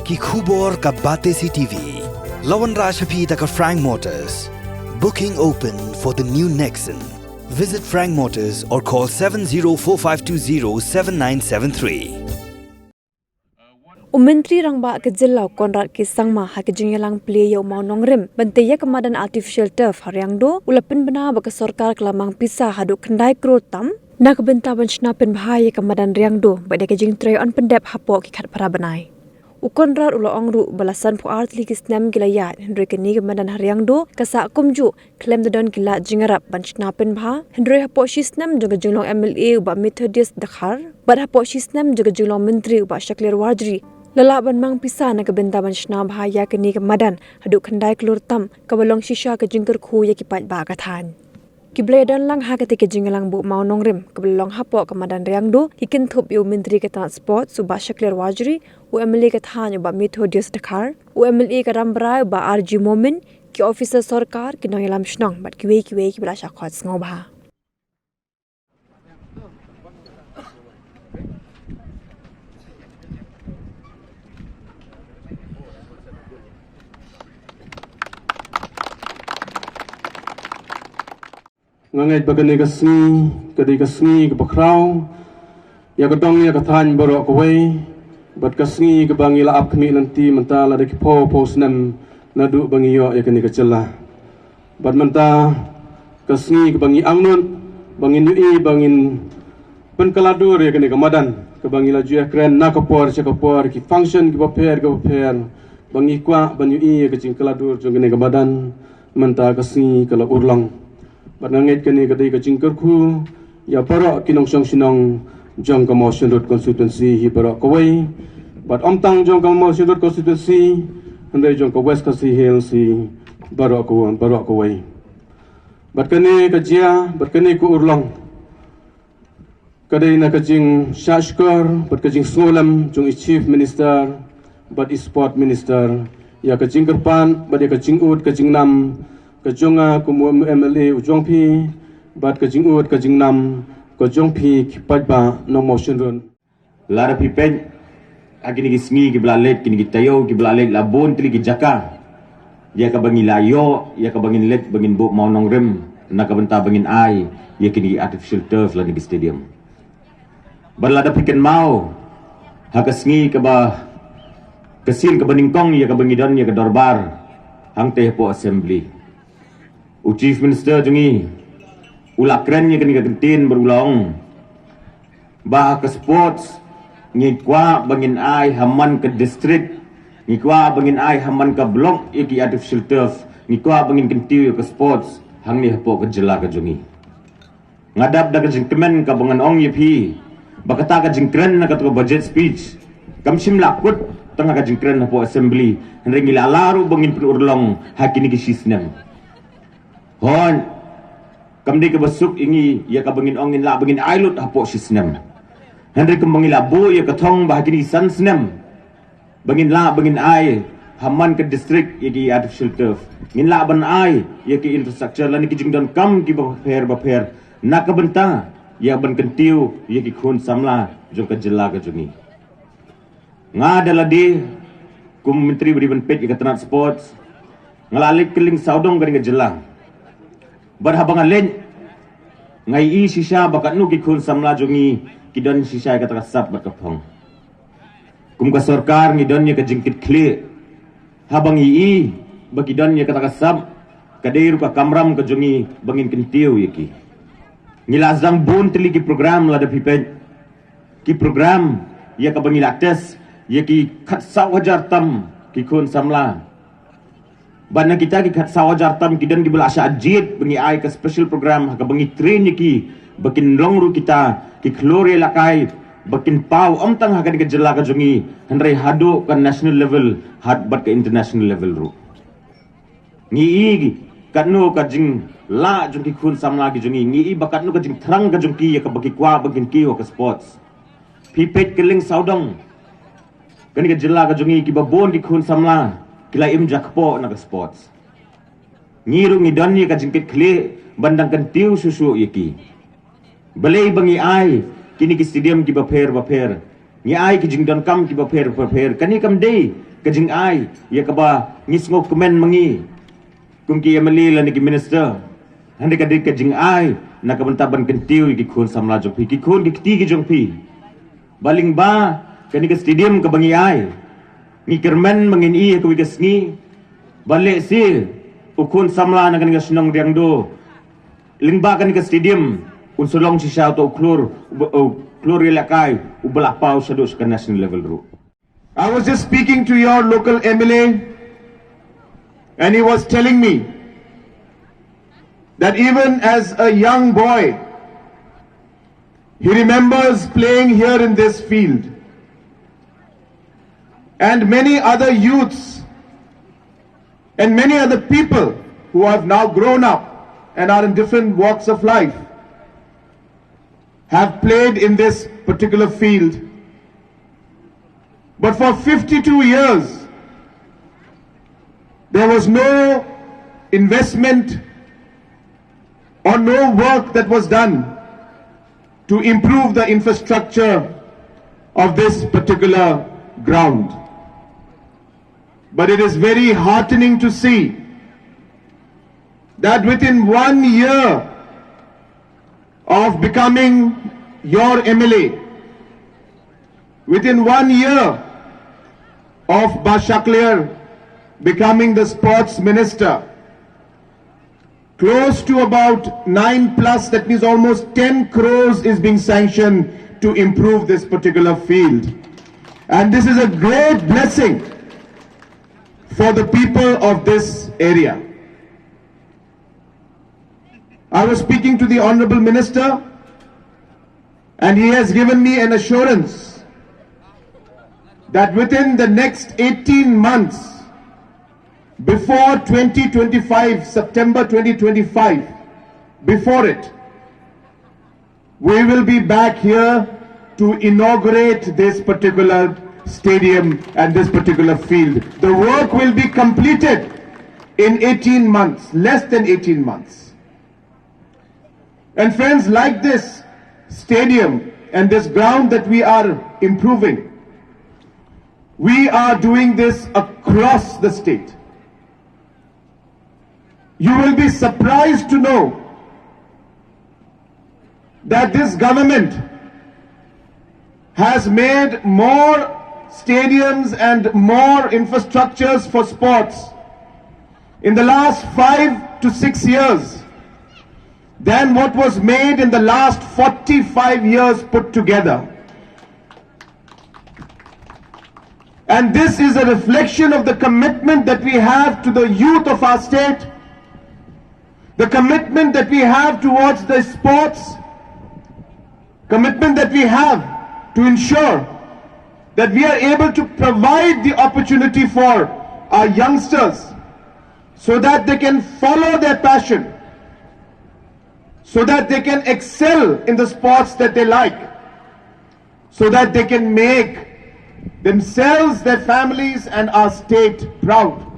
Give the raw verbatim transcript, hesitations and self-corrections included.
Ki khubor ka Batesi T V. La wanrah sha phi da ka Frank Motors. Booking open for the new Nexon. Visit Frank Motors or call seven zero four five two zero seven nine seven three. U Myntri Rangbah ka jylla u Conrad K Sangma ha ka jingïalang plie ïa u mawnongrim ban tei ïa ka madan artificial turf ha Riangdo, u la pynbna ba ka sorkar ka la mang pisa haduh khyndai klur tam na ka bynta ban shna pynbha ïa ka madan Riangdo bad ïa ka jingtrei yn pyndep hapoh ki khatphra bnai. U Conrad u la ong ruh ba la sanphew ar tylli ki snem ki la ïaid, hynrei kane ka madan ha Riangdo ka sah kumjuh khlem da don ki lad jingïarap ban shna pynbha, hynrei hapoh shi snem jong ka jinglong M L A u Bah Methodius Dkhar bad hapoh shi snem jong ka jinglong Myntri u Bah Shakliar Warjri, la lah ban mang pisa na ka bynta ban shna bha ïa kane ka madan haduh khyndai klur tam, kaba long shisha ka jingkyrkhu ïa ki paidbah ka thaiñ. Kiba la ïadon lang ha katei ka jingïalang bad u mawnongrim kaba la long hapoh ka madan Riangdo, ki kynthup ïa u Myntri ka tnat Sports u Bah Shakliar Warjri, u M L A ka thaiñ u Bah Methodius Dkhar, u M L A ka Rambrai u Bah R G Momin, ki officer sorkar, ki nongïalam shnong bad kiwei kiwei kiba la shah khot sngewbha. Nga ngeit ba kane ka sngi ka dei ka sngi kaba khraw ïa ka dong ïa ka thaiñ baroh kawei, bad ka sngi kaba ngi la ap khmih lynti mynta lada ki phew phew snem naduh ba ngi ïoh ïa kane ka jylla. Bad mynta ka sngi kaba ngi angnud ba ngin ïohi ba ngin pynkylla dur ïa kane ka madan kaba ngi la ju ïakren na ka por sha ka por, ki function kiba pher kiba pher, ba ngi kwah ban ïohi ïa ka jingkylla dur jong kane ka madan. Mynta ka sngi ka la urlong. Bad nga ngeit kane ka dei ka jingkyrkhu ïa baroh ki nongshong shnong jong ka Mawshynrut constituency hi baroh kawei. Bad ym tang jong ka Mawshynrut constituency, hynrei jong ka West Khasi Hills hi baroh kawei, baroh kawei. Bad kane ka jia, bad kane ka urlong ka dei na ka jingshah shkor bad ka jingsngewlem jong i Chief Minister bad i Sport Minister ïa ka jingkyrpad bad ïa ka jingud ka jingnam ka jong nga kum u M L A u jong phi, bad ka jingud ka jingnam ka jong phi ki paidbah nong Mawshynrut. Lada phi peit ha kine ki sngi kiba la leit, kine ki taïew kiba la leit, la bun tylli ki jaka ïa kaba ngi la ïoh ïa kaba ngin leit ba ngin buh mawnongrim na ka bynta ba ngin ai ïa kine ki artificial turf lane ki stadium. Bad lada phi kynmaw ha ka sngi kaba, ka sien kaba nyngkong ïa kaba ngi don ïa ka dorbar hangtei hapoh assembly, u Chief Minister jong ngi u la kren ïa kane ka kyntien bad u la ong ba ha ka sports ngi kwah ba ngin ai ha man ka district, ngi kwah ba ngin ai ha man ka block ïa ki artificial turf, ngi kwah ba ngin kyntiew ïa ka sports hangne hapoh ka jylla ka jong ngi. Nga dap da ka jingkmen kaba ngan ong ïa phi ba kata ka jingkren na kata ka budget speech kam shym la kut tang ha ka jingkren hapoh assembly, hynrei ngi la lah ruh ba ngin pynurlong ha kine ki shi snem. Hooid, kam dei kaba suk ïa ngi ïa kaba ngin ong ngin lah ba ngin ai lut hapoh shi snem. Hynrei kumba ngi la buh ïa ka thong ba ha kine ki san snem ba ngin lah ba ngin ai ha man ka district ïa ki artificial turf, ngin lah ban ai ïa ki infrastructure lane ki jingdonkam kiba pher ba pher na ka bynta ïa ban kyntiew ïa ki khun samla jong ka jylla ka jong ngi. Nga da lade kum Myntri ba dei ban peit ïa ka tnat sports, nga la leit kylleng sawdong kane ka jylla. Bad haba nga leit, nga ïohi shisha ba katno ki khun samla jong ngi ki don shisha ïa kata ka sap bad ka phong. Kum ka sorkar ngi don ïa ka jingkitkhlieh haba ngi ïohi ba ki don ïa kata ka sap, ka dei ruh ka kamram ka jong ngi ba ngin kyntiew ïa ki. Ngi la sdang bun tylli ki program lada phi peit, ki program ïa kaba ngi la test ïa ki khatsaw hajar tam ki khun samla. Bad na kita ki khatsaw hajar tam ki don kiba la shah jied ba ngi ai ka special program ha kaba ngi train ïa ki ba kin long ruh kita ki khlur ïalehkai ba kin paw ym tang ha kane ka jylla ka jong ngi, hynrei haduh ka national level, haduh bad ka international level ruh. Ngi i katno ka jinglah jong ki khun samla ki jong ngi, ngi i ba katno ka jingthrang ka jong ki ïa kaba ki kwah ba kin kiew ha ka sports. Phi peit kylleng sawdong kane ka jylla ka jong ngi, kiba bun ki khun samla ki la im jakpoh na ka sports. Ngi ruh ngi don ïa ka jingkitkhlieh ban dang kyntiew shuh shuh ïa ki. Balei ba ngi ai kine ki stadium kiba pher ba pher, ngi ai ki jingdonkam kiba pher ba pher, kane kam dei Ka jingai ïa kaba ngi sngewkmen ma ngi kum ki M L A lane ki minister, hynrei ka dei ka jingai na ka bynta ban kyntiew ïa ki khun samla jong phi, ki khun ki kti ki jong phi. Ba lyngba kane ka stadium kaba ngi ai, ngi kyrmen ba ngin ïoh ïa kawei ka sngi ba lehse u khun samla na kane ka shnong Riangdo, lyngba kane ka stadium, un sa long shisha uta u khlur, u khlur ïalehkai uba la paw shaduh sha ka national level ruh. I was just speaking to your local M L A, and he was telling me that even as a young boy, he remembers playing here in this field. And many other youths and many other people who have now grown up and are in different walks of life have played in this particular field. But for fifty-two years, there was no investment or no work that was done to improve the infrastructure of this particular ground. But it is very heartening to see that within one year of becoming your M L A, within one year of Bah Shakliar becoming the sports minister, close to about nine plus, that means almost ten crores is being sanctioned to improve this particular field. And this is a great blessing for the people of this area. I was speaking to the Honorable Minister, and he has given me an assurance that within the next eighteen months, before twenty twenty-five, September twenty twenty-five, before it, we will be back here to inaugurate this particular stadium and this particular field. The work will be completed in eighteen months, less than eighteen months. And friends, like this stadium and this ground that we are improving, we are doing this across the state. You will be surprised to know that this government has made more stadiums and more infrastructures for sports in the last five to six years than what was made in the last forty-five years put together. And this is a reflection of the commitment that we have to the youth of our state, the commitment that we have towards the sports, commitment that we have to ensure that we are able to provide the opportunity for our youngsters so that they can follow their passion, so that they can excel in the sports that they like, so that they can make themselves, their families, and our state proud.